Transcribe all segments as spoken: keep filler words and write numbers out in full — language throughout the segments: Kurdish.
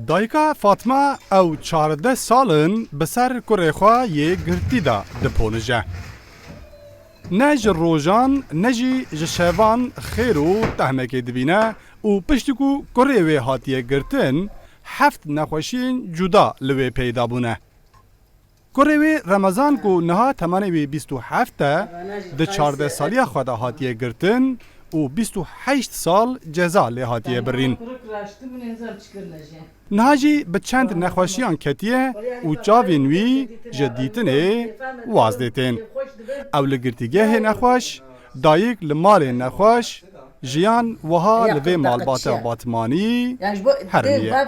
Dayika Fatma ew çardeh sal in bi ser kurê xwe yê girtî de diponije. Ne ji rojan ne jî ji şevan xêr û tehmekê dibîne û piştî ku kurê wê hatiye girtin, heft nexweşiyên cuda li wê peyda bûne. Kurê wê Remezan ku niha temenê wê bîst û heft e, di çardeh saliya xwe de hatiye girtin û bîst û heşt sal ceza lê hatiye birîn. Niha jî bi çend nexweşiyan ketiye û çavên wî ji dîtinê waz dê tên. Ew li girtîgehê nexweş, dayik li malê nexweş, jiyan wiha li vê malbata Batmanî herimiye.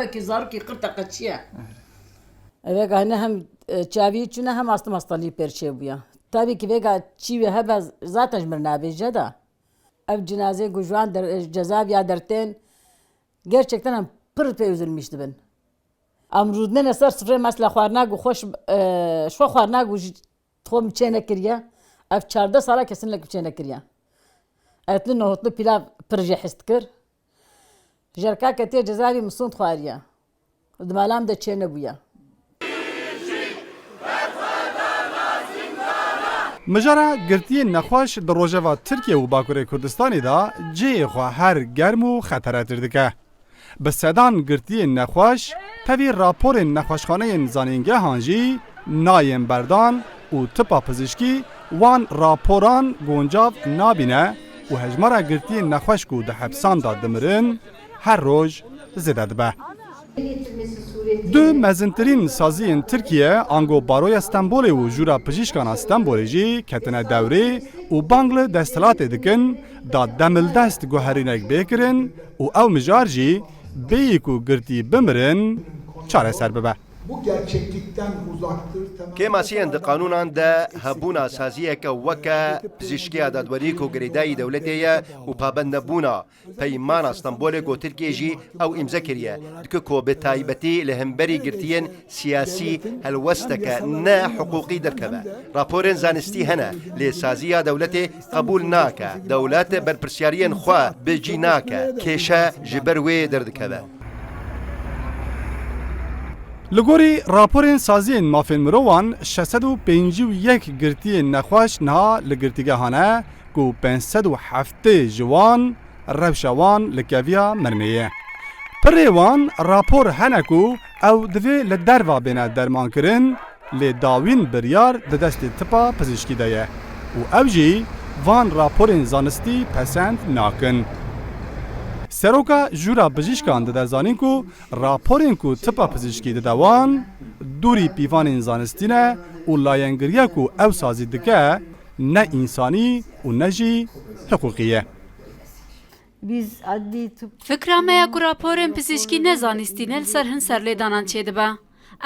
Eve gahine hem, e, çavî çûne hem astım hastalî pêr çêbûye. Tabî ki vêga çî wê hebe zaten ji mir nabêje de. Ev cinazê ku ji wan der-, cezaeviya dertên gerçekten em pir pê üzülmüş dibin. Em rûdnene ser sifrê mesela xwarina ku xweş, e, ji xwe xwarina ku ji xwe min çê nekiriye. Ev çardeh sala kesin lek min çê nekiriye. Etli nohutlu pilav pir jê his dikir. Jerka ketiye cezaevî min sond xwariye. Di mala min de çê nebûye. Mijara girtiyên nexweş di rojeva Tirkiye û Bakurê Kurdistanê de cihê xwe her germ û xeteretir dike. Bi sedan girtiyên nexweş tevî raporên nexweşxaneyên zanîngehan jî nayên berdan û tipa pizîşkî wan raporan guncav nabîne û hejmara girtiyên nexweş ku di hepsan de dimirin her roj zêde dibe. Du mezintirîn saziyên Tirkiye, ango Baroya Stenbolê û Jûra Pijîşkan a Stenbolê jî ketine dewrê û bang li desthilatê dikin da demildest guherînek bê kirin û ew mijar jî bêyî ku girtî bimirin, çareser bibe. Bu gerçeklikten uzaktır. Kêmasiyên di qanûnan de hebûna saziyeke weke pizîşkiya dadwerî ku girêdayî dewletê ye û pabendnebûna Peymana Stenbolê ku Tirkiye jî ew îmze kiriye, dike ku bi taybetî li hemberî girtiyên siyasî helwesteke ne hiqûqî derkeve. Raporên zanistî hene, lê saziya dewletê qebûl nake. Dewlet berpirsyariyên xwe bi cî nake. Kêşe ji ber wê derdikeve. Li gorî raporên saziyên mafên mirovan, şeş sed û pêncî û yek girtiyên nexweş niha li girtîgehan e ku pênc sed û heftê ji wan rewşa wan li keviya mirinê ye. Pirê wan rapor hene ku ew divê li derva bêne dermankirin, lê dawîn biryar di destê tipa pizîşkî de ye û ew jî van raporên zanistî pesend nakin. Seroka Jûra Bijîşkan dide zanîn ku raporên ku tipa pizîşkî dide wan, dûrî pîvanên zanistî ne û layengiriya ku ew sazî dike, ne însanî û ne jî hiqûqî ye. Fikra me ya ku raporên pizîşkî ne zanistî ne li ser hin serlêdanan çêdibe.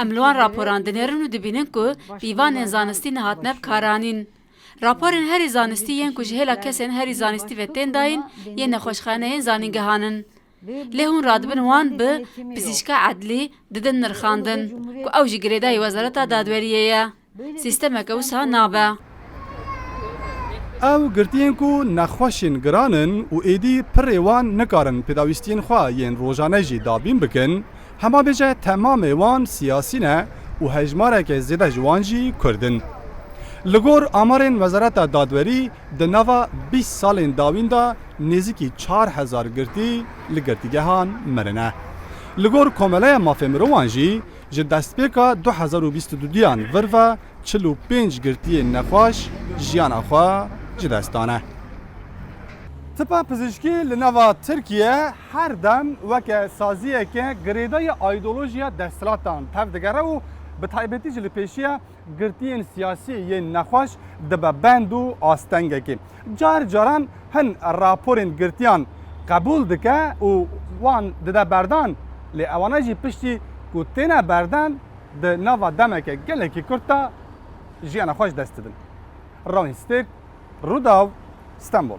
Em li wan raporan dinêrin û dibînin ku pîvanên zanistî nehatine bikaranîn. Raporên herî zanistî yên ku ji hêla kesên herî zanistî ve tên dayîn, yên nexweşxaneyên zanîngehan in. Lê hûn radibin wan bi pizîşka edlî didin nirxandin, ku ew jî girêdayî Wezareta Dadweriyê ye. Sîstemeke wisa nabe. Ew girtiyên ku nexweşên giran in û êdî pirê wan nikarin pêdawîstiyên xwe yên rojane jî dabîn bikin, hema bêje temamê wan siyasî ne û hejmareke zêde ji wan jî kurd in. Li gor amarên Wezareta Dadwerî, di nava bîst salên dawîn de nêzîkî çar hezar girtî li girtîgehan mirine. Li gor Komeleya Mafê Mirovan jî, ji destpêka du hezar û bîst û duyan vir ve çil û pênc girtiyên nexweş jiyana xwe ji dest dane. Tipa pizîşkî li nava Tirkiye her dem weke saziyeke girêdayî îdeolojiya desthilatan tev digere û bi taybetî jî li pêşiya girtiyên siyasî yên nexweş dibe bend û astengekê. Car caran hin raporên girtiyan qebûl dike û wan dide berdan, lê ewana jî piştî ku têne berdan di nava demeke gelekî kurt de jiyana xwe ji dest didin. Rawîn Stêrk, Rûdaw, Stenbol.